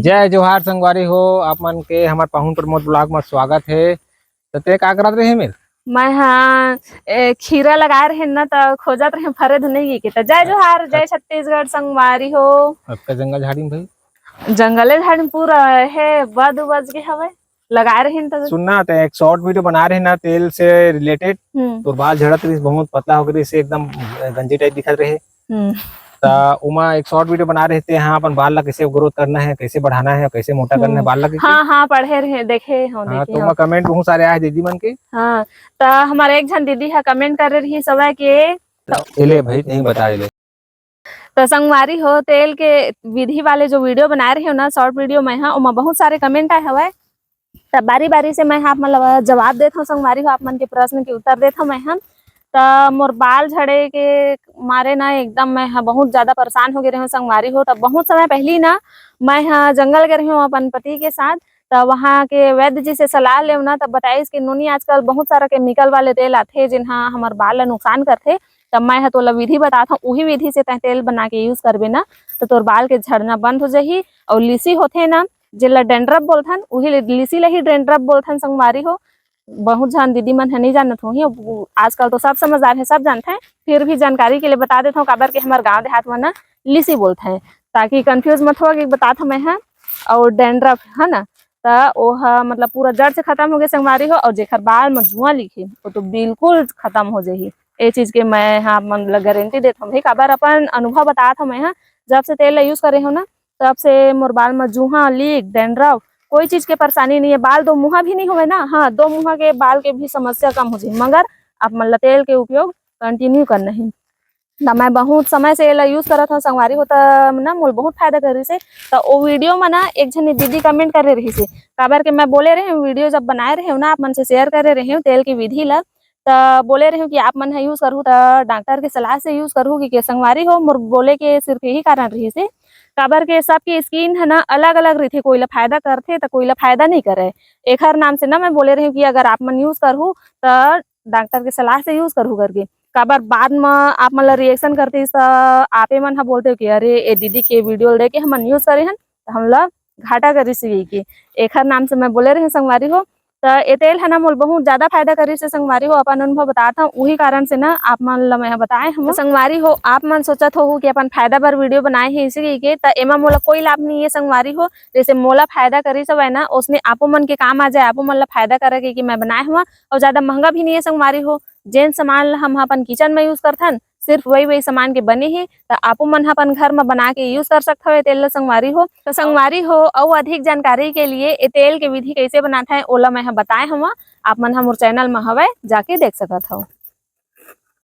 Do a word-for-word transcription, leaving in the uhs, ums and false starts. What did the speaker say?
जय जोहार संगवारी हो, आप मन के हमर पाहुन प्रमोद ब्लॉग में स्वागत है। तो ते का करत रहे मेर? मैं हा, ए, खीरा लगाए रहे ना, तो खोजत रहे, फरे धुन नहीं के। तो जय जोहार, जय छत्तीसगढ़ संगवारी हो। आपका जंगल झाड़ी में भाई? जंगले झाड़ी में पूरा है, बद बज के हवे, लगाए रहे तो। सुनना, ते एक शॉर्ट वीडियो बना रहे ना तेल से रिलेटेड। हम्म। तोर बाल झड़त रहिस, बहुत पतला हो गए रहिस, एकदम गंजी टाइप दिखत रहे। हम्म। त ओमा एक शॉर्ट वीडियो बना रहे थे, हाँ, अपन बाल ला कैसे ग्रोथ करना है, कैसे बढ़ाना है, कैसे मोटा करना है हम्म। बाल ला, कैसे? हाँ, हाँ, पढ़े रहे, देखे हो, हाँ, देखे तो हो। ओमा कमेंट बहुत सारे आए दीदी मन के। हाँ, त हमारे एक झन दीदी है कमेंट कर रही सबै के। त एले भाई, नहीं बता एले। त संगवारी हो, तेल के विधि वाले जो वीडियो बनाए रहे हो ना, शॉर्ट वीडियो में, हाँ, ओमा बहुत सारे कमेंट आए हवय। त बारी-बारी से मैं हा आप मन ल जवाब देत हव संगवारी हो, आप मन के प्रश्न के उत्तर देत हव मैं हा। त मोर बाल झड़े के मारे ना एकदम मैं हा बहुत ज्यादा परेशान हो गे रहे हव संगवारी हो। त बहुत समय पहली ना मैं हा जंगल गे रहे हव अपन पति के साथ। त वहाँ के वैद्य जी से सलाह लेव ना, तब बताइस कि नोनी आजकल बहुत सारा केमिकल वाले तेल आथे जिन हा हमर बाल ल नुकसान करथे। त मैं हा तोला विधि बतात हव, उही विधि से तैं तेल बना के यूज करबे ना, त तोर बाल के झड़ना बंद हो जाही। अउ लिसी होथे ना, जेला डैंड्रफ बोलथन, उही ले लिसी ल ही डैंड्रफ बोलथन संगवारी हो। बहुत झन दीदी मन ह नहीं जानत होही, अब आजकल तो सब समझदार है, सब जानथे, फिर भी जानकारी के लिए बता देथव, काबर के हमर गांव देहात म ना लिसी बोलथे, ताकि कंफ्यूज मत हो कि बतात हव मैं ह। अउ डैंड्रफ है ना, त ओह मतलब पूरा जड़ से खत्म हो गए संगवारी हो, अउ जेकर बाल म जुआं लिखे, वो तो बिल्कुल खत्म हो जाही। ए चीज के मैं हा आप मन ल गारंटी देत हव भाई, काबर अपन अनुभव बतात हव मैं हा। जब से तेल ला यूज करे हव ना, तब से मोर बाल म जुहा, लीक, डैंड्रफ, कोई चीज के परेशानी नहीं है। बाल दो मुहा भी नहीं होवे ना, हाँ, दो मुहा के बाल के भी समस्या कम हो जाही, मगर आप मन ला तेल के उपयोग कंटिन्यू करना ही। त मैं बहुत समय से एला यूज करत हव संगवारी हो, त ना मोल बहुत फायदा करिस हे। त ओ वीडियो म ना एक झन दीदी कमेंट करे रहिस हे, काबर के मैं बोले रहे हव, वीडियो जब बनाए रहे हव ना, आप मन से शेयर करे रहे हव तेल के विधि ला, त बोले रहे हव कि आप मन ह यूज करहू त डॉक्टर के सलाह से यूज करहू कि, के संगवारी हो। मोर बोले के सिर्फ यही कारण रहिस हे, काबर के सबके स्किन ह ना अलग-अलग रहिथे, कोई ला फायदा करथे त कोई ला फायदा नहीं करे। एखर नाम से ना मैं बोले रहे हव कि अगर आप मन यूज करहू त डॉक्टर के सलाह से यूज करहू करके, काबर बाद म आप मन ला रिएक्शन करथे त आपे मन ह बोलथे कि अरे, ए दीदी के वीडियो ल देख के हमन यूज करे हन त हमला घाटा करिस हे कहिके। एखर नाम से मैं बोले रहे संगवारी हो। त ए तेल ह ना मोल बहुत ज्यादा फायदा करिस हे संगवारी हो, अपन अनुभव बतात हव, उही कारण से ना आप मन ल मैं ह बताए हव। त संगवारी हो, आप मन सोचत होहू कि अपन फायदा बर वीडियो बनाए हे इसे कहिके, त एमा मोला कोई लाभ नहीं है संगवारी हो। जैसे मोला फायदा करिस हवय ना, ओसने आपो मन के काम आ जाए, आपो मन ल फायदा करे कहिके मैं बनाए हव। अउ ज्यादा महंगा भी नहीं है संगवारी हो। जेन सामान ल हम ह अपन किचन म यूज करथन, सिर्फ वही वही सामान के बने हे, त आपो मन ह अपन घर म बना के यूज कर सकत हव ए तेल ल संगवारी हो। त संगवारी हो, अउ अधिक जानकारी के लिए ए तेल के विधि कैसे बनात हे, ओला मैं ह बताए हव, आप मन ह मोर चैनल म हवय, जाके देख सकत हव।